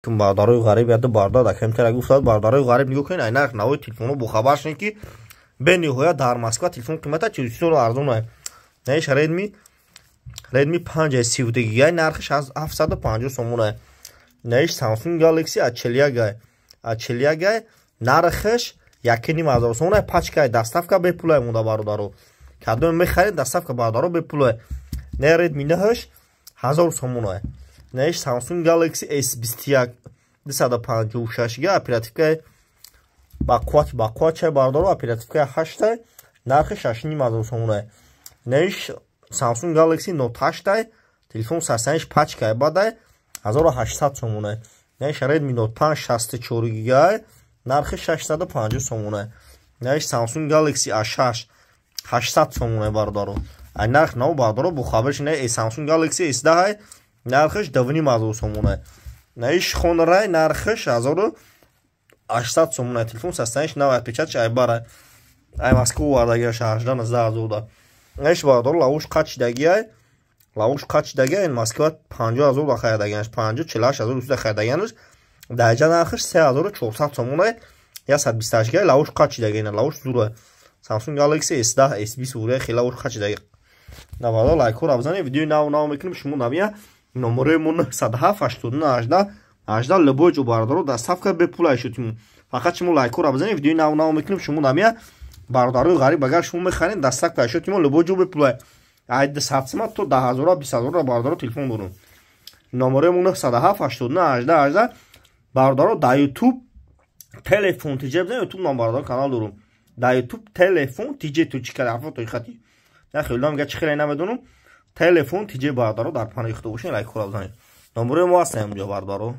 Бародарои ғариб, яду бародар дар комментария гуфтад. Бародарои ғариб, нигоҳ кунед, ай нарх навои телефонҳо бохабар шунед, ки бениҳоят дар Москва телефон қимата, чизо арзон. Наиш Redmi 5 32 гигай, нархиш 750 сомона. Наиш Samsung Galaxy A41, A41, нархиш 1500 сомона, пачкай, доставка бепулай монда, бародаро. Кадом мехаред, доставка, бародаро, бепулай. Не Redmi 9 1000 сомона. Наиш Samsung Galaxy S21 256 гига, оперативкаи бақувват, бақувват чай, бародаро, оперативкаи 8, нархи 6500 сомона. Наиш Samsung Galaxy Note 8, телефон сасаниш пачкай бадай, 1800 сомона. Наиш Redmi Note 5 64 гигай, нархи 650 сомона. Наиш Samsung Galaxy A6 800 сомона, бародаро. Ай нарх нав, бародаро, бохабар шинай. Samsung Galaxy S10, нархиш 2500 сомона. Наиш Honor, нархиш 1800 сомона. Телефон састаниш нав, отпечаташ ай бара. Ай Москва овардагиаш 18 19 да. Наиш, бародаро, лавуш қачидагиай. Лавуш қачидагиай, Москва 50 ҳазор да харидагиаш, 50 48 ҳазор да харидагиаш. Дар нархиш 3400 сомона, 128 гигай, лавуш қачидагиай, лавуш зура. Samsung Galaxy S10, S20 ура хела лавуш қачидаги. Навада лайкҳоро бизанед, видеои нав нав мекунем, шумо навия. Номерои мо 907 89 18 18, любой ҷо, бародаро, доставка бепул айшотиму. Фақат шумо лайкҳоро бизанед, видеои нав нав мекунем, шумо намия. Бародарои ғариб, агар шумо мехаред, доставка айшотимо, любой ҷо бепул. Ай 200 сима то 10 ҳазора, 20 ҳазора, бародаро, телефон дорум. Номерои мо 907 89 18 18, бародаро. Дар YouTube Телефон ТЖ бизанед, YouTube ном, бародаро, канал дорум. Дар YouTube Телефон ТЖ, точка ҳарфо тои хати. Я хеле мега, чи хеле намедонам. Телефон ТЖ, бародаро, дар паноҳи худо бошед, лайкҳоро бизанед. Номерои мо ҳастем инҷо, бародаро.